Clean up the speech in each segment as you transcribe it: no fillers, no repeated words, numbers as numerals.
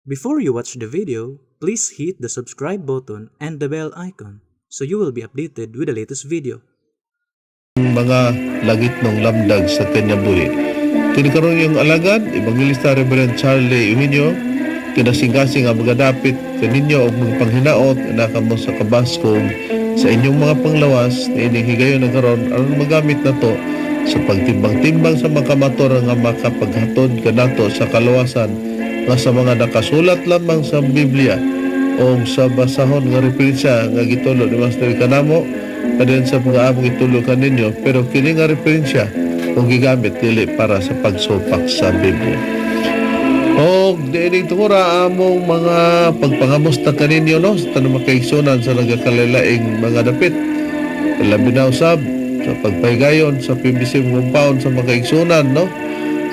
Before you watch the video, please hit the subscribe button and the bell icon so you will be updated with the latest video. Mga langitnong lamdag sa kinabuhi. Kini karon yung alagad, Evangelista Reverend Charlie Eugenio, kinasing-kasing nga magadapit kaninyo og magpanghinaot na kamo sa kabaskog sa inyong mga panglawas niining higayon na karon aron magamit nato sa pagtimbang-timbang sa mga kamatuoran nga makapaghatod kanato sa kaluwasan nga sa mga nakasulat lamang sa Biblia o sa basahon nga referensya nga gitulo ni Master kanamo padayon sa mga among itulo kaninyo, pero kini nga referensya kung gigamit dili para sa pagsupak sa Biblia. Og diining tungura among mga pagpangamusta kaninyo, no, sa tanang makaigsunan sa nagakalaing mga dapit. Labi na usab sa pagpahigayon sa PBC compound sa mga kaigsunan, no,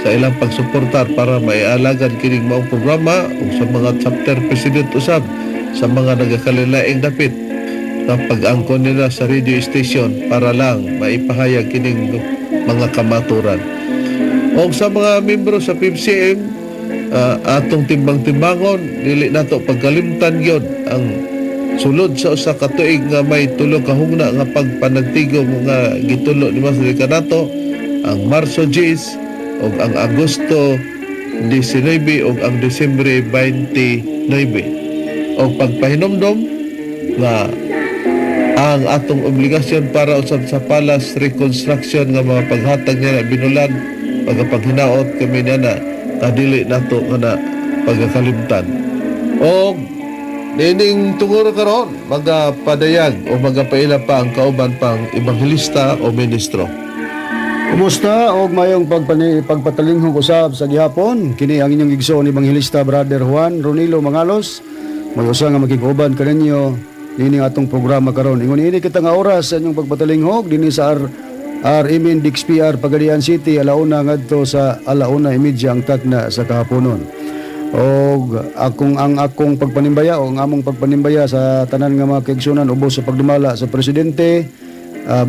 sa ilang pagsuportar para maialagad kining maong programa ug sa mga chapter president usab sa mga nagakalaing dapit na pag-angkon nila sa radio station para lang maipahayag kining mga kamaturan. O sa mga membro sa PBCM, atong timbang-timbangon, dili nato pagkalimtan gyud ang sulod sa usa ka tuig nga may tulo ka hugna nga pagpanagtigom nga gitulo ni Master kanato, ang Marso 10 ug ang Agosto 19 ug ang Disyembre 29, og pagpahinomdom nga ang atong obligasyon para usab sa palace reconstruction nga mga paghatag niya na binulan, pagkapaghinaot kami niya na kadili nato nga na pagkakalimtan. Og nining tunguro karon magapadayag o magapaila pa ang kauban pang ebanghelista o ministro. Kumusta og mayong pagpatalinghong usab sa gihapon. Kini ang inyong igsoon, Ebanghelista Brother Juan Ronilo Mangalos. May usa nga makig-uban kaninyo nining atong programa karon. Ingon ini kita nga oras sa inyong pagpatalinghog dinhi sa RMN DXPR Pagadian City, 1:00 ngadto sa 1:30 ang takna sa kahaponon. Og akong pagpanimbaya o ang among pagpanimbaya sa tanan nga mga kaigsunan ubos sa pagdumala sa presidente,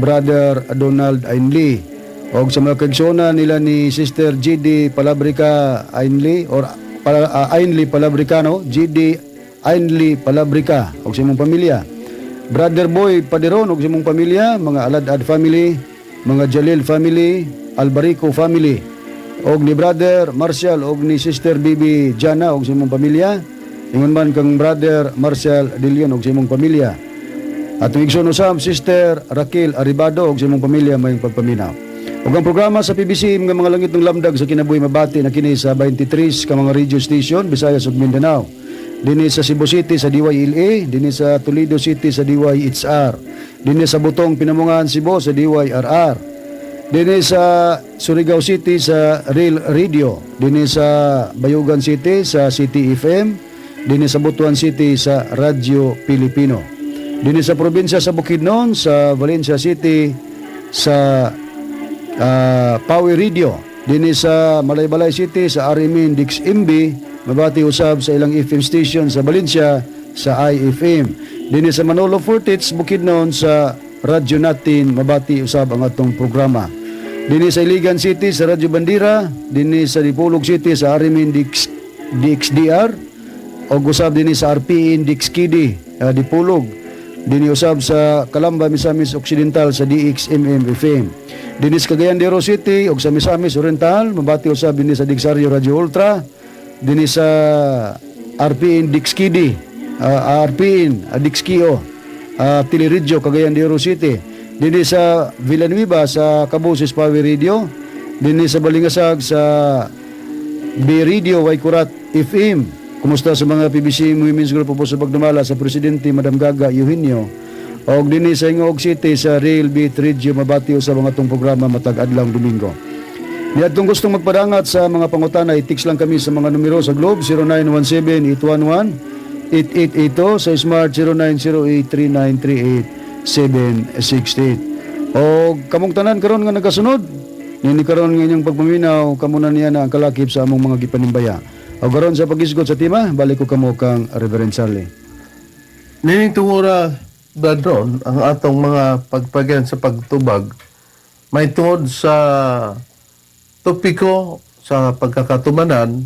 Brother Donald Ainley, og sa mga kaigsunan nila ni Sister GD Palabrica Ainley or Ainley Palabricano, GD Ainley Palabrica og sa imong pamilya, Brother Boy Paderon og sa imong pamilya, mga Aladad family, mga Jalil family, Albarico family, og ni Brother Marshall og ni Sister Bibi Jana og sa imong pamilya, ingon man kang Brother Marshall De Leon og sa imong pamilya. Atong igsoon usab, Sister Raquel Aribado og sa imong pamilya, mayong pagpaminaw. Ug ang programa sa PBC nga mga langitnong lamdag sa kinabuhi mabati na kini sa 23 ka mga radio station, Visayas ug Mindanao. Dinhi sa Cebu City sa DYLA, dinhi sa Toledo City sa DYHR, dinhi sa Butong, Pinamungahan, Cebu sa DYRR. Dinhi sa Surigao City sa Real Radio, dinhi sa Bayugan City sa City FM, dinhi sa Butuan City sa Radyo Pilipino. Dinhi sa probinsya sa Bukidnon sa Valencia City sa Power Radio. Dinhi sa Malaybalay City sa RMN DXMB, mabati usab sa ilang FM station sa Valencia sa IFM. Dinhi sa Manolo Fortich, Bukidnon sa Radyo Natin, mabati usab ang atong programa. Dinhi sa Iligan City sa Radyo Bandira, dinhi sa Dipolog City sa RMN DXDR, og usab dinhi sa RPN DXKD, Dipolog. Dinhi usab sa Calamba, Misamis Occidental sa DXMM FM. Dinhi sa Cagayan de Oro City ug sa Misamis Oriental, mabati usab dinhi sa Dixario Radio Ultra, dinhi sa RPN DXKD, RPN DXKO, Teleradyo Cagayan de Oro City. Dinhi sa Villanueva sa Caboses Power Radio, dinhi sa Balingasag sa B Radio Waikurat FM. Kumusta sa mga PBC Women's Group po sa pagdumala sa Presidente Madam Gaga Eugenio. Og dinhi sa Gingoog City sa Real Beat Radio mabati sa mga atong programa matag adlaw Domingo. Niadtong gustong magpadangat sa mga pangutana, i-text lang kami sa mga numero sa Globe 0917-811-8882, sa Smart 0908-3938-768. O kamong tanan karon nga nagasunod, nini karon nga inyong pagpaminaw, kamo na niya na ang kalakip sa among mga gipanimbaya. O karon sa pagisgot sa tema, balik ko kamo kang Reverend Charlie. Nining tungura, Brad Ron, ang atong mga pagpagyan sa pagtubag may tungod sa topiko sa pagkakatumanan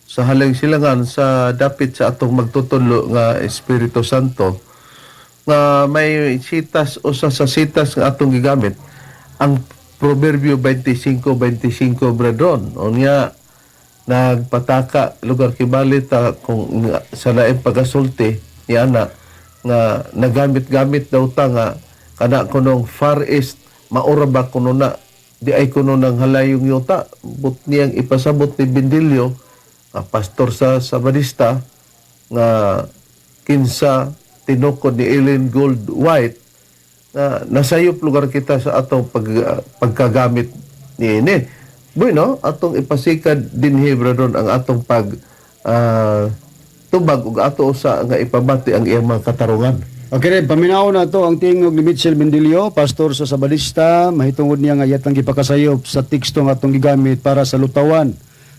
sa Sa halayong silangan sa dapit sa atong magtutudlo nga Espiritu Santo nga may sitas, usa sa sitas nga atong gigamit ang Proverbio 25:25, brethren. Unya nagpataka lugar kibali ta kung nga, sa laing pagasulti ni ana nga nagamit-gamit daw ta nga kana kunong Far East, maura ba kuno na di ay kuno ng halayong yuta. But niyang ipasabot ni Bindilyo nga pastor sa Sabadista nga kinsa tinukod ni Ellen Gould White na nasayop lugar kita sa atong pagkagamit niini. Bueno, atong ipasikad dinhi, brethren, ang atong pag tubag ug ato usa nga ipabati ang iyang mga katarungan. Okay rin, paminaw na to ang tingog ni Mitchell Mendilio, pastor sa Sabadista, mahitungod niya nga iyatang gipakasayop sa teksto nga atong gigamit para sa lutawan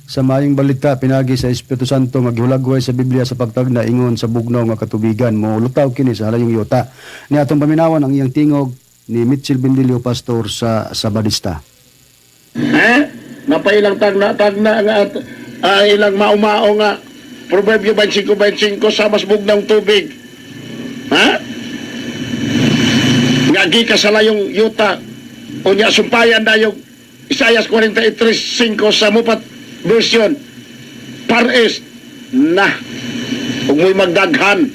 sa maayong balita pinagi sa Espiritu Santo nga gihulagway sa Biblia sa pagtagna ingon sa bugnaw nga katubigan mo lutaw kini sa halayong yuta. Ni atong paminawan ang iyang tingog ni Mitchell Bendilio, pastor sa Sabadista. Eh? Napailang tagna-tagna nga at ilang maumao nga Proverbio 25:25 sa mas bugnang tubig. Ha? Nga gikan sa layong yuta. Unya sumpayan na yung Isaias 43:5 sa Moffatt version. Far East na. Ug mo'y magdaghan.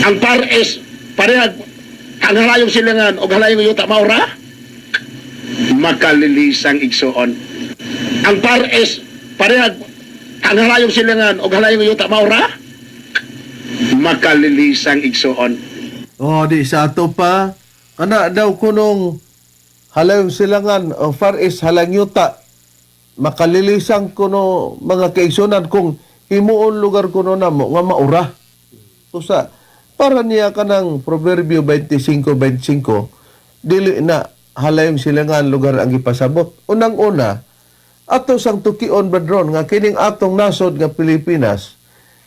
Ang Far East, parehag ang halayong silangan o halayong yuta maura? Makalilisang igsuon. Ang Far East, parehag ang halayong silangan o halayong yuta maura? Makalilisang igsuon. Oh, di sa ato pa kana daw kunong halayong silangan o Far East halayong yuta, makalilisang kuno mga kaigsunan kung himuon lugar kuno namo nga maura. Usa para niya kanang Proverbio 25:25 dili na halayong silangan lugar ang gipasabot. Unang-una, ato sang tukion, brethren, nga kining atong nasod nga Pilipinas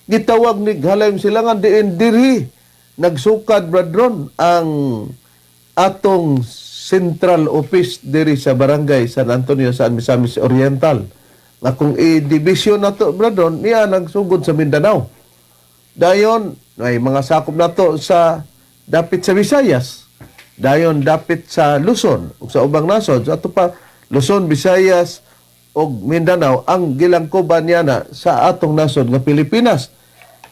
gitawag ni halayong silangan diin diri nagsukad, brethren, ang atong central office diri sa Barangay San Antonio sa Misamis Oriental nga kung i-division nato, brethren, niya nagsugod sa Mindanao. Dayon ay mga sakop nato sa dapit sa Visayas, dayon dapit sa Luzon ug sa ubang nasod. Sa ato pa Luzon, Visayas ug Mindanao ang gilangkoban niya na sa atong nasod nga Pilipinas.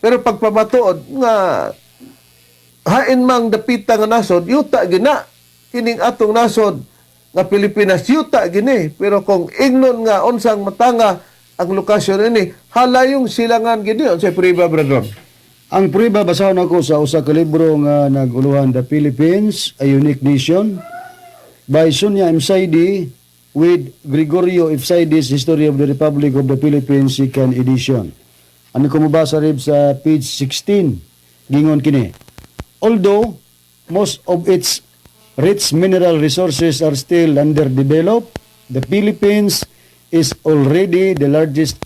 Pero pagpamatuod nga hain mang dapita nga nasod, yuta gina kining atong nasod nga Pilipinas, yuta gini. Pero kung ingnon nga unsang matanga ang lokasyon ini, halayong silangan gini. Unsay prueba, brethren? Ang prueba, basahon ako sa usa ka libro nga naguluhan The Philippines, A Unique Nation by Sonia M. Saidi with Gregorio F. Saidi's History of the Republic of the Philippines, second edition. Ano ko mabasa rib sa page 16, gingon kini. Although most of its rich mineral resources are still underdeveloped, the Philippines is already the largest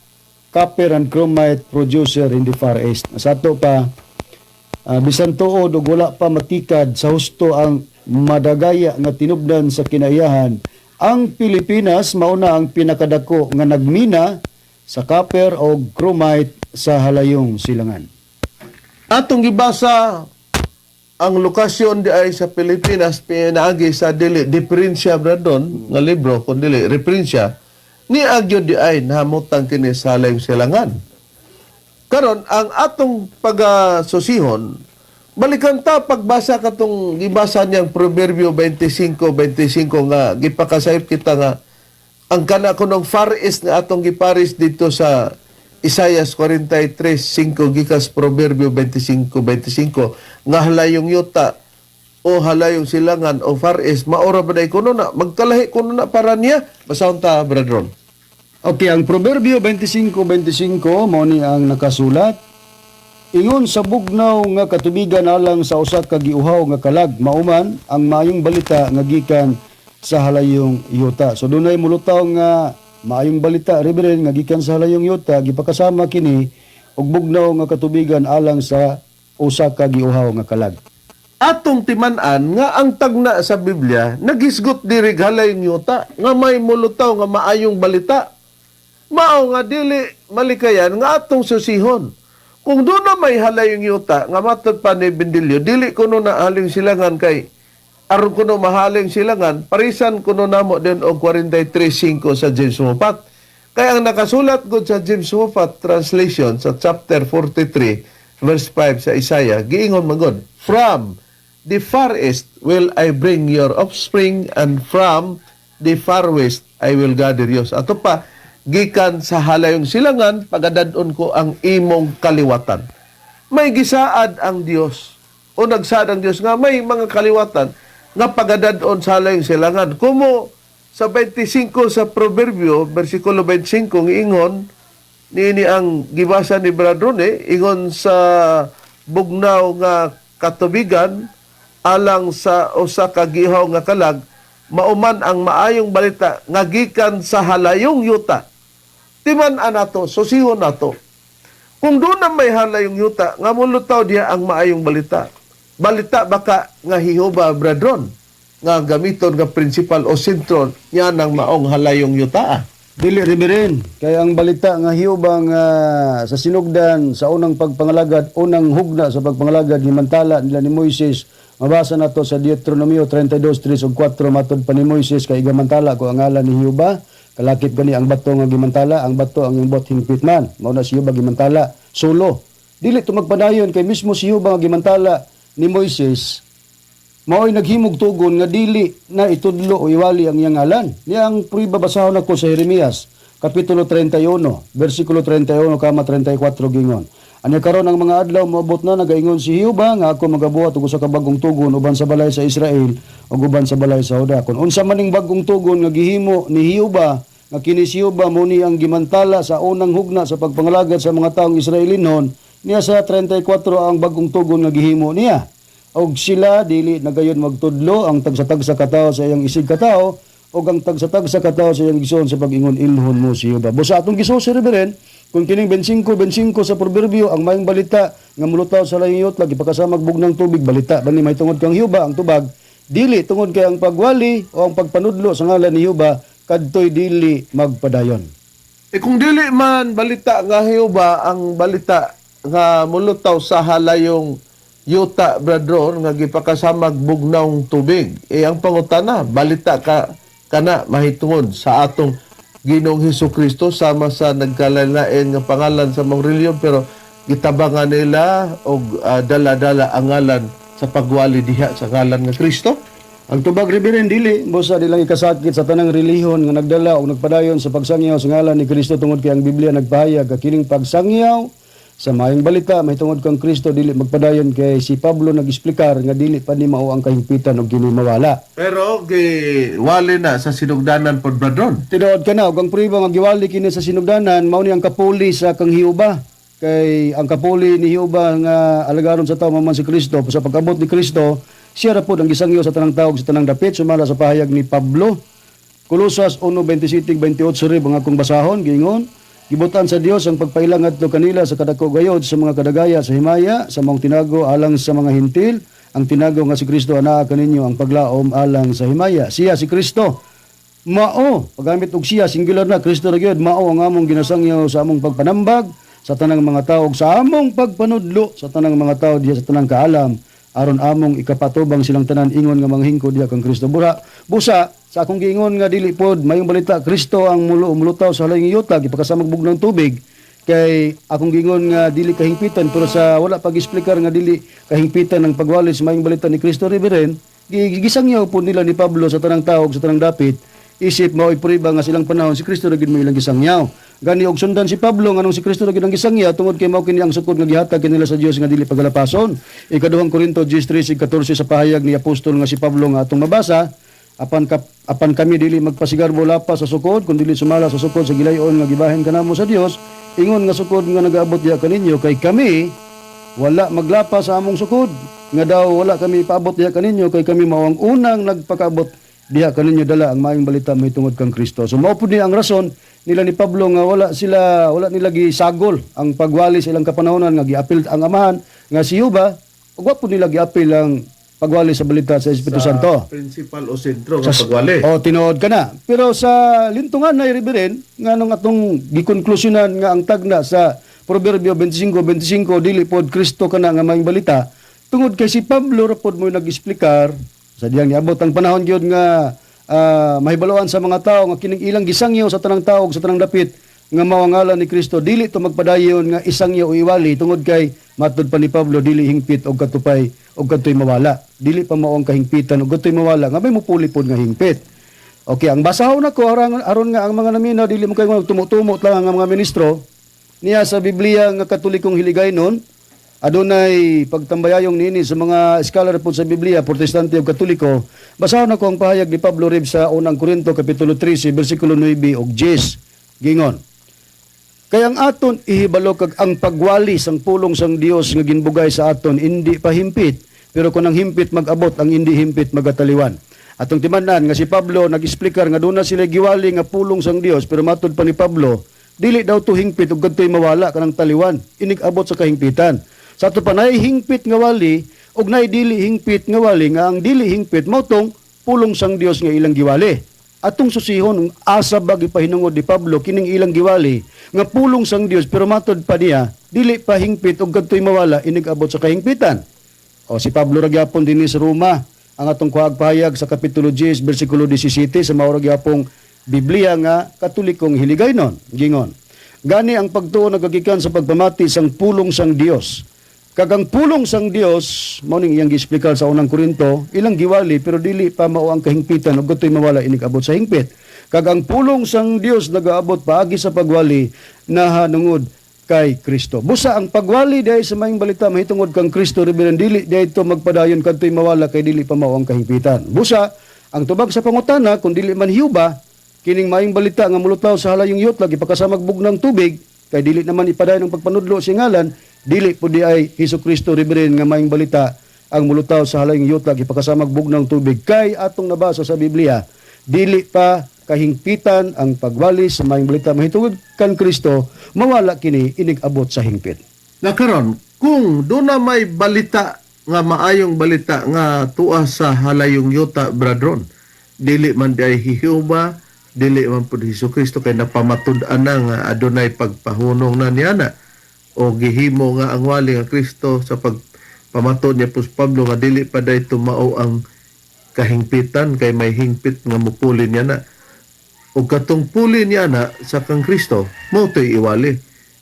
copper and chromite producer in the Far East. Sa ato pa, bisan tuod ug wala pa matikad sa husto ang madagaya nga tinubdan sa kinaiyahan, ang Pilipinas mauna ang pinakadako nga nagmina sa copper o chromite sa halayong silangan. Atong gibasa ang lokasyon di ay sa Pilipinas pinaagi sa dili diferensya, brethren, nga libro kun dili referensya ni agyo di ay nahamutang kini sa halayong silangan. Karon ang atong pagasusihon, balikan ta pagbasa katong gibasa niyang Proverbio 25:25 nga gipakasayop kita nga ang kana kunong Far East nga atong giparis dito sa Isaias 43:5 gikas Proverbio 25:25 nga halayong yuta o halayong silangan o Far East maura ba day kuno na magkalahi kuno na para niya? Basahon ta, brethren. Okay, ang Proverbio 25:25 mao ni ang nakasulat. Ingon sa bugnaw nga katubigan alang sa usa ka giuhaw nga kalag, mauman ang maayong balita nga gikan sa halayong yuta. So dunay mulutaw nga maayong balita, Reverend, nga gikan sa halayong yuta, gipakasama kini og bugnaw nga katubigan alang sa usa ka giuhaw nga kalag. Atong timan-an nga ang tagna sa Biblia nagisgot diri halayong yuta nga may mulutaw nga maayong balita. Mao nga dili malikayan nga atong susihon. Kung doon na may halayong yuta, nga matod pa ni Bendilio, dili kuno na haling silangan kay aron kuno mahaling silangan, parisan kuno namo din og 43.5 sa James Moffatt. Kaya ang nakasulat gud sa James Moffatt translation sa chapter 43 verse 5 sa Isaiah, giingon man gud, "From the far east will I bring your offspring and from the far west I will gather you." Ato pa, "Gikan sa halayong silangan, pagadadon ko ang imong kaliwatan." May gisaad ang Dios o nagsaad ang Dios nga may mga kaliwatan nga pagadadon sa halayong silangan. Kumo sa 25 sa Proverbio, versikulo 25, ingon niini ang gibasa ni Brad Rone, ingon sa bugnaw nga katubigan alang sa usa ka gihaw nga kalag, mauman ang maayong balita nga gikan sa halayong yuta. Timan-an nato, susihon nato. Kung doon na may halayong yuta, nga mulutaw diya ang maayong balita. Balita baka nga Jehova, Bradron, nga gamiton nga principal o sentro niya ng maong halayong yuta? Dili, Reverend, kay ang balita nga Jehova nga sa sinugdan sa unang pagpangalagad, unang hugna sa pagpangalagad gimantala nila ni Moises. Mabasa nato sa Deuteronomio 32:3 ug 4, matod pa ni Moises kay gamantala ko ang ngalan ni Jehova. Kalakip gani ang bato nga gimantala, ang bato ang imong hingpit man. Mao na si Jehova gimantala solo. Dili to magpadayon kay mismo si Jehova nga gimantala ni Moises mao'y naghimog tugon nga dili na itudlo o iwali ang iyang ngalan. Niya ang prueba, basahon ako sa Jeremias kapitulo 31 versikulo 31 kama 34, gingon. Anya karon ang mga adlaw moabot na, nagaingon si Jehova, nga ako magabuhat og usa ka bag-ong tugon uban sa balay sa Israel ug uban sa balay sa Juda. Kun unsa maning bag-ong tugon nga gihimo ni Jehova, nga kini si Jehova mo ni ang gimantala sa unang hugna sa pagpangalagad sa mga taong Israelinhon, niya sa 34 ang bag-ong tugon nga gihimo niya. Og sila dili na gayon magtudlo ang tagsa-tagsa katawo sa iyang isig katawo og ang tagsa-tagsa katawo sa iyang igsoon sa pag-ingon, "Ilhon mo si Jehova." Busa atong gisusi, Reverend, kung kining 25 25 sa Proverbio, ang mayong balita nga mulutaw sa layong lagi gipakasamag bugnang tubig, balita ba ni mahitungod kang Jehova ang tubag? Dili, tungod kay ang pagwali o ang pagpanudlo sa ngalan ni Jehova kadtoy dili magpadayon. Eh kung dili man balita nga Jehova ang balita nga mulutaw sa halayong yuta, Bradron, nga gipakasamag bugnawng tubig. Eh ang pangutana, balita ka kana mahitungod sa atong Ginoong Hesus Kristo sama sa nagkalain nga pangalan sa mga relihiyon pero gitabangan nila og dala-dala ang ngalan sa pagwali diha sa ngalan nga Kristo? Ang tubag, Reverend, dili, busa di lang ikasakit sa tanang relihiyon nga nagdala o nagpadayon sa pagsangyaw sa ngalan ni Kristo tungod kay ang Biblia nagpahayag nga kining pagsangyaw sa maayong balita mahitungod kang Kristo dili magpadayon kay si Pablo nag-eksplikar nga dili pa ni mao ang kahingpitan og kini mawala. Pero giwali na sa sinugdanan pod, Bradron. Tinuod ka na, ug ang prueba nga giwali kini sa sinugdanan mao ni ang kapuli sa kang Jehova. Kay ang kapuli ni Jehova nga alagaron sa tao man si Kristo, sa pag-abot ni Kristo, siya ra pod ang gisangyo sa tanang tawag sa tanang dapit sumala sa pahayag ni Pablo. Kolosas 1:27-28 rib ang akong basahon, giingon, "Gibutan sa Dios ang pagpaila ngadto kanila sa kadako gayod sa mga kadagaya sa himaya sa maong tinago alang sa mga Hentil. Ang tinago nga si Kristo anaa kaninyo, ang paglaom alang sa himaya. Siya si Kristo mao," paggamit og siya, singular na, Kristo ra gyud, "mao ang among ginasangyaw sa among pagpanambag sa tanang mga tao ug sa among pagpanudlo sa tanang mga tao diha sa tanang kaalam aron among ikapatubang silang tanan ingon nga manghingkod diha kang Kristo." Bura busa sa akong giingon nga dili pod mayong balita Kristo ang mulutaw sa halayong yuta gipakasamag bugnang tubig, kay akong giingon nga dili kahingpitan, pero sa wala pag-eksplikar nga dili kahingpitan ang pagwali sa mayong balita ni Kristo, Reverend, gisangyaw po nila ni Pablo sa tanang tawag sa tanang dapit isip mao'y prueba nga silang panahon si Kristo ra gid mo ilang gisangyaw. Gani og sundan si Pablo nganong si Kristo ra gid ang gisangyaw tungod kay mao kini ang sukod nga gihatag kanila sa Dios nga dili pagalapason. Ikaduhang Korinto 10:13-14 sa pahayag ni apostol nga si Pablo nga atong mabasa, Apan kami dili magpasigarbo lapas sa sukod kun dili sumala sa sukod sa gilayon nga gibahin kanamo sa Dios, ingon nga sukod nga nagaabot diha kaninyo, kay kami wala maglapas sa among sukod nga daw wala kami ipaabot diha kaninyo, kay kami mao ang unang nagpakaabot diha kaninyo dala ang maayong balita mahitungod kang Kristo." So mao pud ni ang rason nila ni Pablo nga wala nila gisagol ang pagwali sa ilang kapanahonan nga giapil ang amahan nga si Jehova ug wa pud nila giapil ang Pagwali sa balita sa Espiritu Santo. Principal o sentro nga pagwali. O tinuod ka na. Pero sa lintungan na, Reverend, nga nung atong gikonklusyonan nga ang tagna sa Proverbio 25:25 dili pod Kristo kana nga maayong balita, tungod kay si Pablo ra pod mo nag-explicar sa diyang niabot ang panahon gyud nga mahibaloan sa mga tao nga kining ilang gisangyo sa tanang tao ug sa tanang dapit nga mao ang ngalan ni Kristo, dili to magpadayon nga isangyo o iwali, tungod kay matud pa ni Pablo, dili hingpit og katupay og kadtoy mawala, dili pa mao ang kahingpitan og kadtoy mawala nga may mupuli pod nga hingpit. Okay, ang basahon nako aron aron nga ang mga naminaw dili mo kayo tumutumot lang ang mga ministro niya sa Biblia nga Katolikong Hiligaynon. Adunay pagtambayayong nini sa mga scholar po sa Biblia, Protestante o Katoliko. Basahon nako ang pahayag ni Pablo, Rib, sa Unang Korinto kapitulo 13 bersikulo 9 ug 10. Gingon: "Kaya ang aton ihibalo kag ang pagwali sang pulong sang Dios nga ginbugay sa aton hindi pa himpit, pero kung ang himpit mag-abot, ang hindi himpit magataliwan." Atong timan-an nga si Pablo nag-explicar nga doon na sila giwali nga pulong sang Dios, pero matud pa ni Pablo, dili daw to hingpit ug kadtoy mawala kanang taliwan inig abot sa kahingpitan. Sa ato pa, nay hingpit nga wali ug nay dili hingpit nga wali, nga ang dili hingpit mao tong pulong sang Dios nga ilang giwali. Atong susihon asa ba gipahinungod ni Pablo kining ilang giwali nga pulong sang Dios, pero matod pa niya dili pa hingpit ug kadtoy mawala inig abot sa kahingpitan. O si Pablo ra gyapon dinhi sa Roma ang atong kuhag pahayag sa kapitulo 10 bersikulo 17 sa mao ra gyapong Biblia nga Katolikong Hiligaynon. Gingon: "Gani ang pagtuo nagagikan sa pagpamati sang pulong sang Dios. Kag ang pulong sang Dios mao ning iyang giexplikar sa Unang Korinto, ilang giwali pero dili pa mao ang kahingpitan ug kadtoy mawala inig abot sa hingpit. Kag ang pulong sang Dios nagaabot paagi sa pagwali nahanungod kay Kristo." Busa ang pagwali diay sa maayong balita mahitungod kang Kristo, Reverend, dili diay ito magpadayon kadtoy mawala kay dili pa mao ang kahingpitan. Busa ang tubag sa pangutana, kung dili man Hiuba kining maayong balita nga mulutaw sa halayong yutla gipakasamag bugnang tubig, kay dili naman ipadayon ang pagpanudlo sa ngalan, dili po di ay Hesus Kristo, Reverend, nga maayong balita ang mulutaw sa halayong yutla gipakasamag bugnang tubig, kay atong nabasa sa Biblia, dili pa kahingpitan ang pagwali sa maayong balita mahitungod kan Kristo, mawala kini inig abot sa hingpit. Na karon, kung doon na may balita nga maayong balita nga tuwa sa halayong yuta, bradron, dili man di ay Hiuba, dili man pud Hesus Kristo, kay napamatud-an na nga adunay pagpahunong na niya na o gihimo nga ang wali nga Kristo sa pagpamatod niya pus Pablo nga dili pa day mao ang kahingpitan kay may hingpit nga mupuli niya na o katong puli niya na sa kang Kristo mao to'y iwali.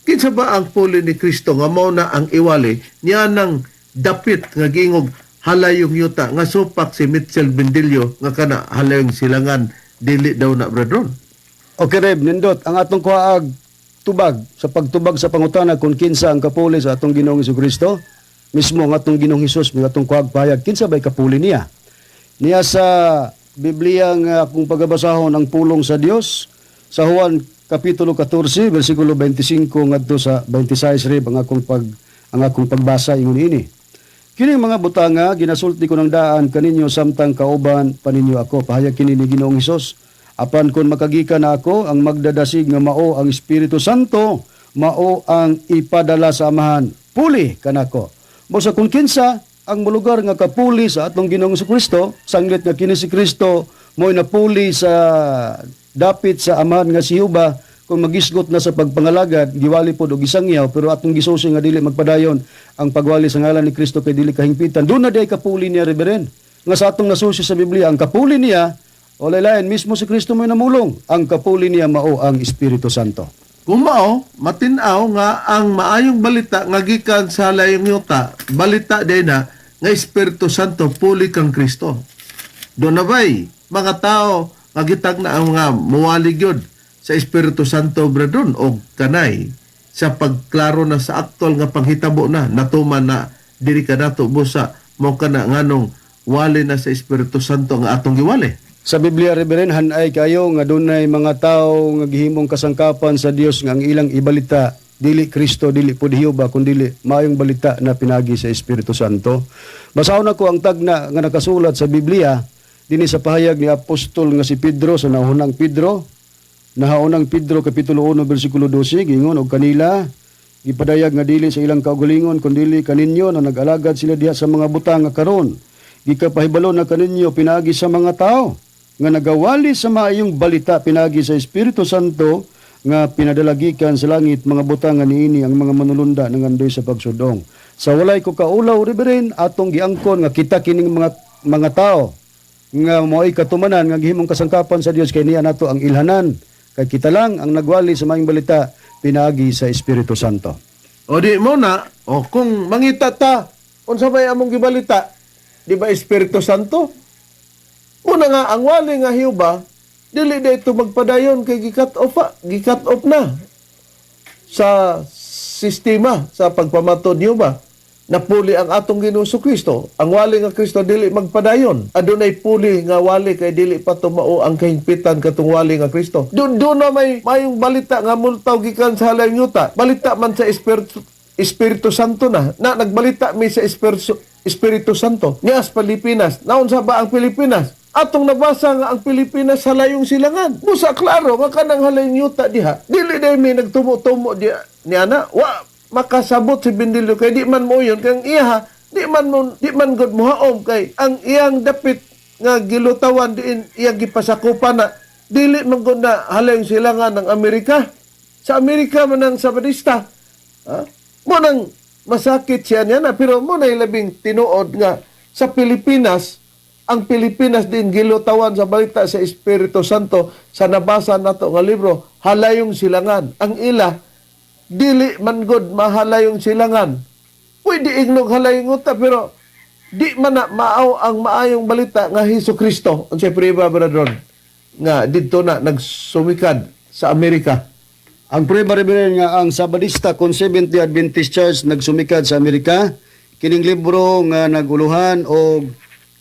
Kinsa ba ang puli ni Kristo nga mao na ang iwali niya nang dapit nga giingog halayong yuta nga supak si Mitchell Bendillo nga kana halayong silangan, dili daw na, brethren? Okay, Reb, nindot ang atong kuhaag tubag sa pagtubag sa pangutana kung kinsa ang kapuli sa atong Ginoong Kristo. Mismo ang atong Ginoong Hesus may atong kuhaag pahayag kinsa bay kapuli niya. Niya sa Biblia nga akong pagabasahon ang pulong sa Dios sa Juan kapitulo 14 bersikulo 25 ngadto sa 26, Reb, ang akong pagbasa. Ingon ini: "Kining mga butanga ginasulti ko ng daan kaninyo samtang kauban pa ninyo ako." Pahayag kini ni Ginoong Hesus. "Apan kon makagikan na ako, ang magdadasig nga mao ang Espiritu Santo, mao ang ipadala sa Amahan puli kanako." Busa kung kinsa ang molugar nga kapuli sa atong Ginoong Kristo, sanglit nga kini si Kristo mo'y napuli sa dapit sa Amahan nga si Huba, kung magisgot na sa pagpangalagad, giwali pod og isangyaw, pero atong gisusi nga dili magpadayon ang pagwali sa ngalan ni Kristo kay dili kahingpitan. Doon na di ay kapuli niya, Reverend. Nga sa atong nasusi sa Biblia, ang kapuli niya, walay lain, mismo si Kristo mo'y namulong. Ang kapuli niya mao ang Espiritu Santo. Kung mao, matin-aw nga ang maayong balita nga gikan sa layong yuta, balita din na nga Espiritu Santo puli kang Kristo. Doon na ba'y mga tao nga gitag na ang mga muwali gyud sa Espiritu Santo, brethren, og kanay sa pagklaro na sa aktual nga panghitabo na natuman na diri kanato, busa mo kana nganong wali na sa Espiritu Santo nga atong giwali. Sa Biblia, Reverend, hanay kayo nga dunay mga tao nga gihimong kasangkapan sa Dios nga ang ilang ibalita dili Kristo, dili pud Hiuba, kundi maayong balita na pinagi sa Espiritu Santo. Basahon ako ang tagna nga nakasulat sa Biblia dinhi sa pahayag ni apostol nga si Pedro sa Nahaunang Pedro. Nahaunang Pedro kapitulo 1 bersikulo 12, gingon: "Og kanila gipadayag nga dili sa ilang kaugalingon kundili kaninyo na nag-alagad sila diha sa mga butang nga karon Gikapahibalo na kaninyo pinaagi sa mga tao nga nagawali sa maayong balita pinaagi sa Espiritu Santo nga pinadala gikan sa langit, mga butang nga niini ang mga manulunda nangandoy sa pagsudong. Sa walay ko kaulaw, Reverend, atong giangkon nga kita kining mga tao nga mo'y katumanan nga gihimong kasangkapan sa Dios, kay niya nato ang ilhanan, kay kita lang ang nagwali sa maayong balita pinaagi sa Espiritu Santo. O di mo na, o kung mangita ta, unsa may among gibalita? Di ba Espiritu Santo? Una nga, ang wali nga Jehova, dili na ito magpadayon kay gi-cut off, gi-cut off na sa sistema sa pagpamatod niyo ba? Napuli ang atong Ginoo Kristo. Ang wali nga Kristo dili magpadayon. Adunay puli nga wali kay dili pa tumao ang kahingpitan katong wali nga Kristo. Doon doon na may mayong balita nga multaw gikan sa halayong yuta. Balita man sa Espiritu Espiritu Santo na. Na nagbalita mi sa Espiritu Santo. Niya sa Pilipinas. Naunsa ba ang Pilipinas? Atong nabasa nga ang Pilipinas sa layong silangan. Busa klaro nga kanang halayong yuta diha. Dili dahil may nagtumo-tumo diha niya na. Wa makasabot si Bendilio kay di man mo yun kang iya, di man gud mohaom kay ang iyang dapit nga gilutawan diin iyang gipasakupan na dili man gud na halayong silangan ng Amerika. Sa Amerika man ang Sabadista. Ha? Mo nang masakit siya niya na, pero mo na labing tinuod nga sa Pilipinas, ang Pilipinas din gilutawan sa balita sa Espiritu Santo sa nabasa nato nga libro, halayong silangan. Ang ila dili man gud mahalayong silangan. Pwede ignog halayong uta, pero di man na maaw ang maayong balita nga Hesus Kristo. Unsay prueba, Brother, nga didto na nagsumikad sa Amerika? Ang prueba, Reverend, nga ang Sabadista kon Seventh-day Adventist Church nagsumikad sa Amerika, kining libro nga naguluhan og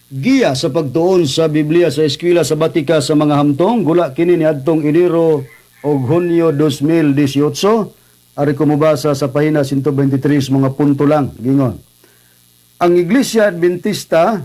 giya sa pagtuon sa Biblia sa eskwela sabatika sa mga hamtong, gula kini niadtong Enero og Hunyo 2018. Ari ko mobasa sa pahina 123, mga punto lang. Gingon ang Iglesia Adventista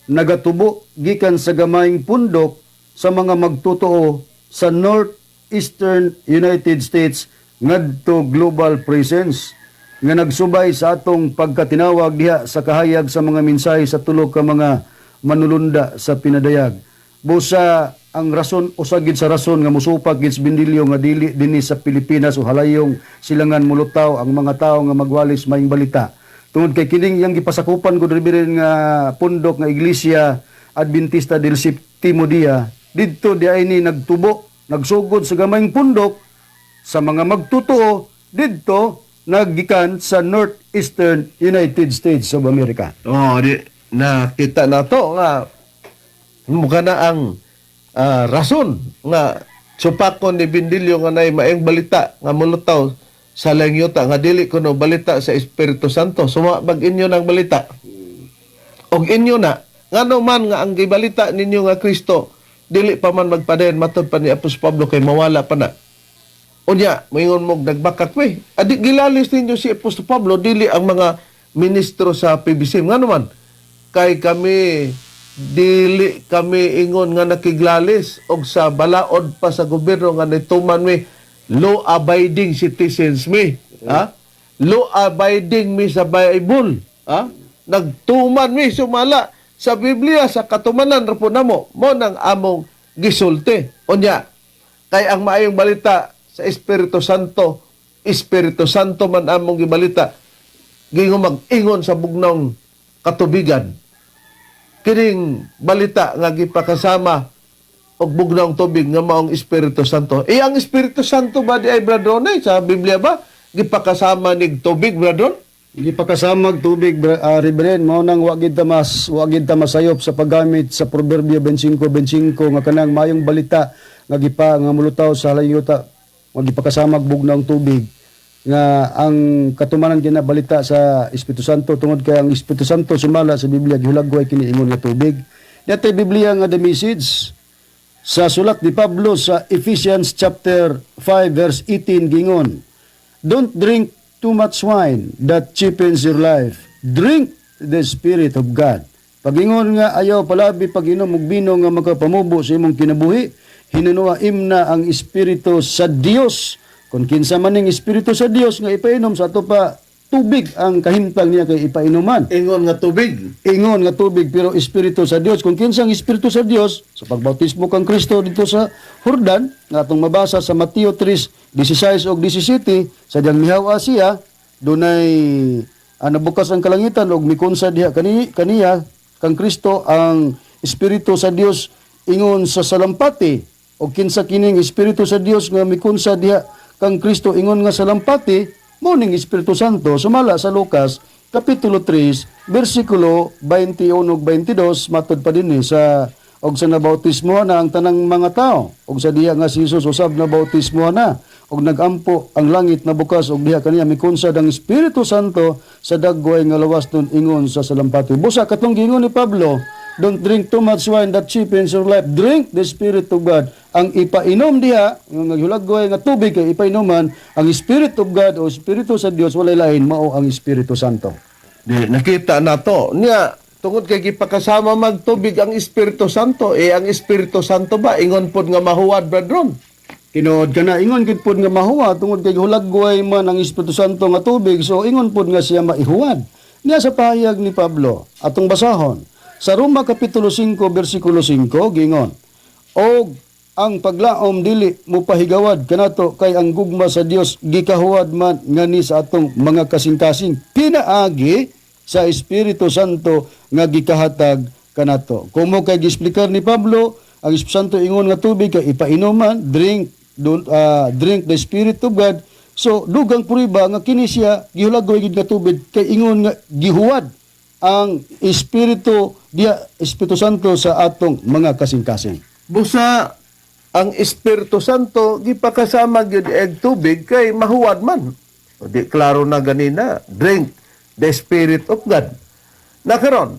nagatubo gikan sa gamayng pundok sa mga magtotoo sa Northeastern United States ngadto global presence nga nagsubay sa atong pagkatinawag diha sa kahayag sa mga mensahe sa tulo ka mga manulunda sa pinadayag. Busa ang rason, usa gid sa rason nga musupak gid sa Bendilio nga dili dinhi sa Pilipinas o halayong silangan mulutaw ang mga tawo nga magwalis maayong balita, tungod kay kining iyang gipasakupan gud, Reverend, nga pundok nga Iglesia Adventista del Septimo Dia, didto di ay ni nagtubo, nagsugod sa gamayng pundok sa mga magtotoo didto naggikan sa Northeastern United States of America. Oh, di nakita na to nga mukha na ang rason nga supakon ni Bendilio nga nay maayong balita nga mulutaw sa langyuta nga dili kuno balita sa Espiritu Santo. Sumabag inyo ng balita. Og inyo na ngano man nga ang gibalita ninyo nga Kristo dili pa man magpadayon matod pa ni Apostol Pablo kay mawala pa na. Unya, moingon mo nagbakak we. Adi gilalis ninyo si Apostol Pablo, dili ang mga ministro sa PBC. Ngano man? Kay kami dili kami ingon nga nakiglalis og sa balaod pa sa gobyerno nga nituman mi, law abiding citizens mi. Ha? Law abiding mi sa Bible. Ha? Nagtuman mi sumala sa Biblia, sa katumanan ra po namo mo nang among gisulti. Unya, kay ang maayong balita sa Espiritu Santo, Espiritu Santo man among gibalita, gingon mag-ingon sa bugnawng katubigan. Kining balita nga gipakasama og bugnawng tubig nga maong Espiritu Santo. Eh, ang Espiritu Santo ba di ay, Brother Ronay, sa Biblia ba gipakasama nig tubig, Brother? Gipakasamag tubig, Reverend, mao nang wa gid ta masayop sa paggamit sa Proverbio 25:25 nga kanang mayong balita nga gipa nga mulutaw sa halayuta nga gipakasamag bugnawng tubig, nga ang katumanan kina balita sa Espiritu Santo, tungod kay ang Espiritu Santo sumala sa Biblia gihulagway kini ingon nga tubig. Diyatay Biblia nga The Message, sa sulat ni Pablo sa Ephesians chapter 5 verse 18, gingon, "Don't drink too much wine that cheapens your life. Drink the Spirit of God." Pagingon nga ayaw palabi pag-inom og bino nga makapamubo sa imong kinabuhi, hinunua imna ang Espiritu sa Dios. Kung kinsa man ning Espiritu sa Dios nga ipainom sa ato pa Tubig ang kahimtang niya kay ipainuman. Ingon nga tubig. Ingon nga tubig, pero espiritu sa Dios. Kung kinsang espiritu sa Dios sa pagbautismo kang Kristo dito sa Jordan, nga atong mabasa sa Mateo 3:16 ug 17, sa diyang mihawa siya, dunay nabukas ang kalangitan ug mikunsa diha kaniya kang Kristo ang espiritu sa Dios ingon sa salampati. Og kinsa kining espiritu sa Dios nga mikunsa diha kang Kristo ingon nga salampati? Mao ning Espiritu Santo, sumala sa Lucas kapitulo 3 bersikulo 21 ug 22. Matod pa dinhi sa og sa nabautismo na ang tanang mga tao, og sa diha nga si Jesus usab nabautismo na, og nagampo ang langit na bukas, og diha kaniya mikunsad ang Espiritu Santo sa dagway nga lawas nun ingon sa salampati. Busa katong giingon ni Pablo, "Don't drink too much wine that cheapens your life. Drink the Spirit of God." Ang ipainom diha, yung naghulagway nga tubig kay ipainuman, ang Spirit of God o Espiritu sa Dios, walay lain, mao ang Espiritu Santo. Di, nakita na to. Niya, tungod kay gipakasama magtubig ang Espiritu Santo, eh ang Espiritu Santo ba, ingon pod nga mahuwad, Brethren? Tinuod ka na, ingon gid pod nga mahuwa tungod kay hulagway man ang Espiritu Santo nga tubig, so ingon pod nga siya maihuwad. Niya sa pahayag ni Pablo, atong basahon sa Roma kapitulo 5 bersikulo 5, gingon, "Og ang paglaom dili mopahigawad kanato kay ang gugma sa Dios gikahuwad man ngani sa atong mga kasing-kasing pinaagi sa Espiritu Santo nga gikahatag kanato." Kumo kay giexplikar ni Pablo, ang Espiritu Santo ingon nga tubig kay ipainuman, drink, don't drink the Spirit of God. So dugang prueba nga kini siya gihulagway gid nga tubig kay ingon nga gihuwad ang Espiritu diya, Espiritu Santo, sa atong mga kasing-kasing. Busa ang Espiritu Santo gipakasama gyud eg tubig kay mahuwad man. O di klaro na ganina, drink the Spirit of God. Nakaron,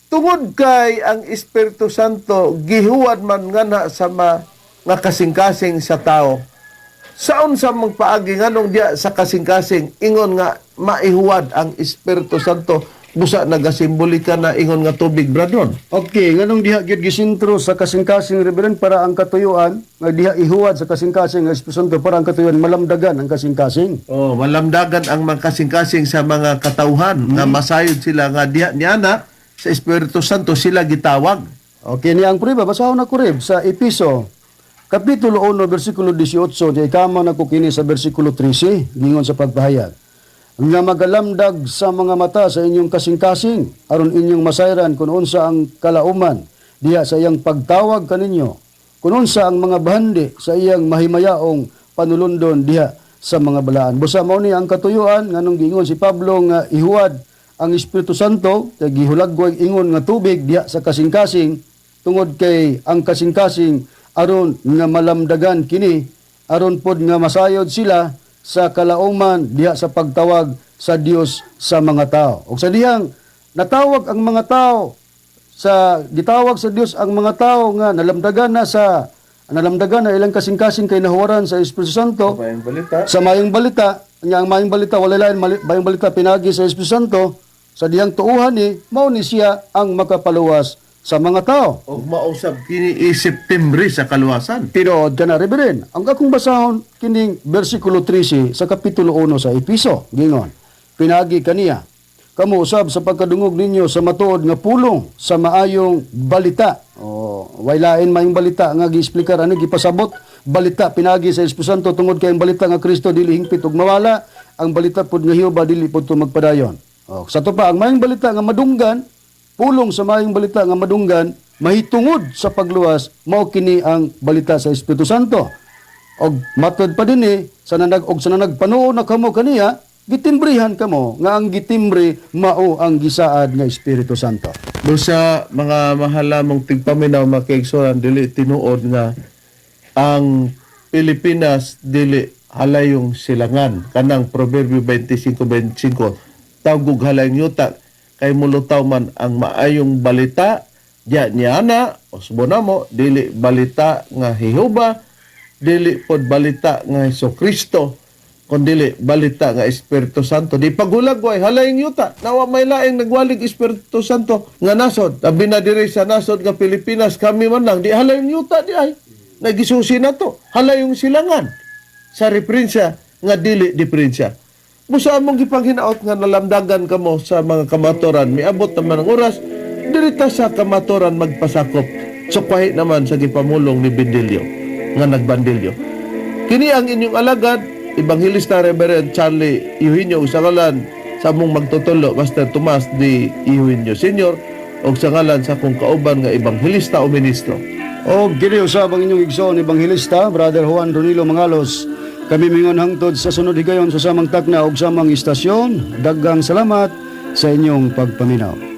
tungod kay ang Espiritu Santo gihuwad man nga na sa nga kasing-kasing sa tao. Saon sa magpaagi, nganong diya sa kasing-kasing ingon nga maihuwad ang Espiritu Santo, busa nagasimbolika na ingon nga tubig, Bradron? Okay, nganong diha gyud gisintro sa kasing-kasing, Reverend? Para ang katuyuan nga diha ihuwad sa kasing-kasing ang Espiritu Santo para ang katuyuan malamdagan ang kasing-kasing. Oh, malamdagan ang mga kasing-kasing sa mga katawhan nga masayod sila nga diha niana sa Espiritu Santo sila gitawag. Okay, niya ang prueba, basahon na ko, Reb, sa Episo kapitulo 1 bersikulo 18, di ikama na ko kini sa bersikulo 13, gingon sa pagpahayag, "Nga magalamdag sa mga mata sa inyong kasing-kasing aron inyong masayran kung unsa ang kalauman diha sa iyang pagtawag kaninyo, kung unsa ang mga bahandi sa iyang mahimayaong panulundon diha sa mga balaan." Busa mao ni ang katuyuan nganong giingon si Pablo nga ihuwad ang Espiritu Santo kay gihulagway ingon nga tubig diha sa kasing-kasing, tungod kay ang kasing-kasing aron nga malamdagan kini, aron pod nga masayod sila sa kalauman diha sa pagtawag sa Dios sa mga tao. Og sa dihang natawag ang mga tao sa gitawag sa Dios ang mga tao nga nalamdagan na ilang kasing-kasing kay nahuwaran sa Espiritu Santo Mayong balita. Sa mayong balita nya. Ang mayong balita walay lain, mayong balita pinagi sa Espiritu Santo. Sa dihang tuuhan ni mao ni siya ang makapaluwas sa mga tao. Og mausab kini isip timbre sa kaluwasan. Tinuod ka na, Reverend. Ang akong basahon kining bersikulo 13 sa kapitulo 1 sa Episo, gingon, "Pinagi kaniya kamo usab sa pagkadungog ninyo sa matuod nga pulong sa maayong balita." O way lain maayong balita nga giexplikar ani, gipasabot balita pinagi sa Espiritu Santo, tungod kay ang balita nga Kristo dili hingpit og mawala, ang balita pud nga Jehova dili pud to magpadayon. O, sa to pa, ang maayong balita nga madunggan, pulong sa maayong balita nga madunggan mahitungod sa pagluwas, mao kini ang balita sa Espiritu Santo. Og matod pa dinhi sa nanag og sa nanagpanuo na kamo kaniya, gitimbrihan kamo nga ang gitimbre mao ang gisaad nga Espiritu Santo. Busa mga mahalamong tigpaminaw, makiigsuran, dili tinuod nga ang Pilipinas dili halayong silangan, kanang Proverbio 25:25, tawgog halayong yuta kay mulutaw man ang maayong balita diya niya na usbo namo. Dili balita nga Jehova, dili pod balita nga Hesus Kristo, kun dili balita nga Espiritu Santo. Di paghulagway halayong yuta, nawa may laing nagwalig Espiritu Santo nga nasod, abi na diri sa nasod nga Pilipinas. Kami man lang di halayong yuta, di ay nagisusi na to halayong silangan sa referensya nga dili diferensya. Busa among gipanghinaot nga nalamdagan kamo sa mga kamaturan, miabot naman ang oras, dirita sa kamaturan magpasakop. Sukwahi naman sa gipamulong ni Bindilyo, nga nagbandilyo. Kini ang inyong alagad, Ebanghilista Reverend Charlie Eugenio, sa ngalan sa among magtutulo, Master Tomas D. Eugenio Sr., og sa ngalan sa akong kauban nga ebanghelista o ministro. Og kini usab ang inyong igsoon ebanghelista Brother Juan Ronilo Mangalos. Kami mingon hangtod sa sunod higayon sa samang takna ug samang istasyon. Daghang salamat sa inyong pagpaminaw.